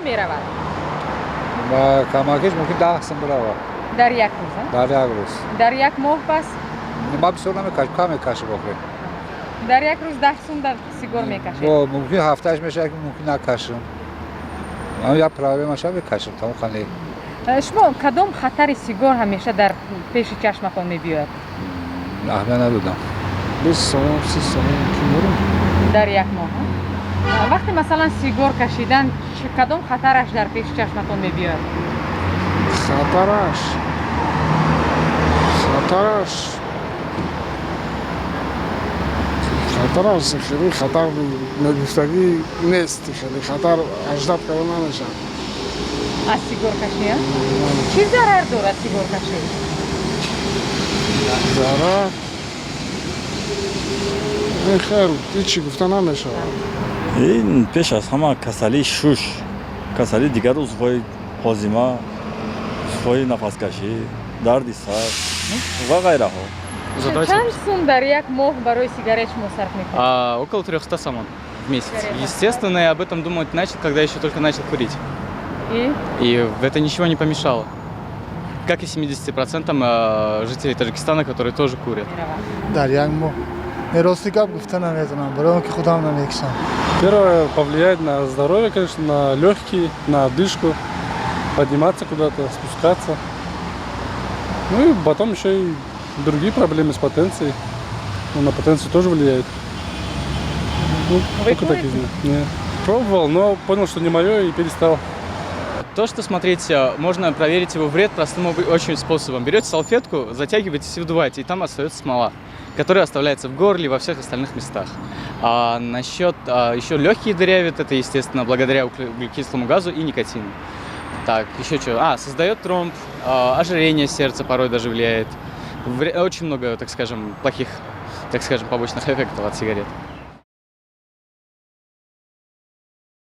Меравад? Ба камакиш мумкин 10 сум биравад. Дар як рӯз, а? Дар як рӯз. Дар як моҳ пас? Ма бисёр намекашам, кам мекашам охир. Дар як рӯз 10 сум дар сигор мекашед? Бо мумкин ҳафтааш мешавад, ки мумкин накашам. Ам як проблема шава, мекашам, тамом хали. Шумо кадом хатари сигор ҳамеша дар пеши чашматон мебиёяд? Аҳамият надодам. 20 сомон, 30 сомон мумкин дорем. Дар як моҳ, а? Вақте, масалан, сигор кашидан, кадом хатараш дар пеши чашматон мебиёяд? Хатараш хеле хатар нагуфтагӣ нест, хеле хатар аждаб карда намешавад. Аз сигоркашӣ, а? Чӣ зарар дорад сигоркашӣ? Зарар хел ҳичи гуфта намешавад. Ин пеш аз ҳама касалии шуш, касалии дигар узвҳои ҳозима, узвҳои нафаскашӣ, дарди сар ва ғайраҳо. Задавайте. Чанд сум дар як моҳ барои сигарет шумо сарф мекунед? Около 300 сомон в месяц. Сигарета. Естественно, я об этом думать начал, когда еще только начал курить. И? И это ничего не помешало. Как и 70% жителей Таджикистана, которые тоже курят. Меравад? Дар як моҳ не, рости гап гуфта наметавонам, барои он ки худам намекашам. Первое, повлияет на здоровье, конечно, на легкие, на одышку, подниматься куда-то, спускаться. Ну и потом еще и другие проблемы с потенцией. Ну, на потенцию тоже влияет. Ну, Вы только так и курите? знаю. Нет. Пробовал, но понял, что не мое, и перестал. То, что, смотрите, можно проверить его вред простым очень способом. Берете салфетку, затягиваетесь и вдуваете, и там остается смола, которая оставляется в горле и во всех остальных местах. А насчет еще легкие дырявит, это, естественно, благодаря углекислому газу и никотину. Так, еще что? Создает тромб, ожирение сердца порой даже влияет. Очень много, так скажем, плохих, так скажем, побочных эффектов от сигарет.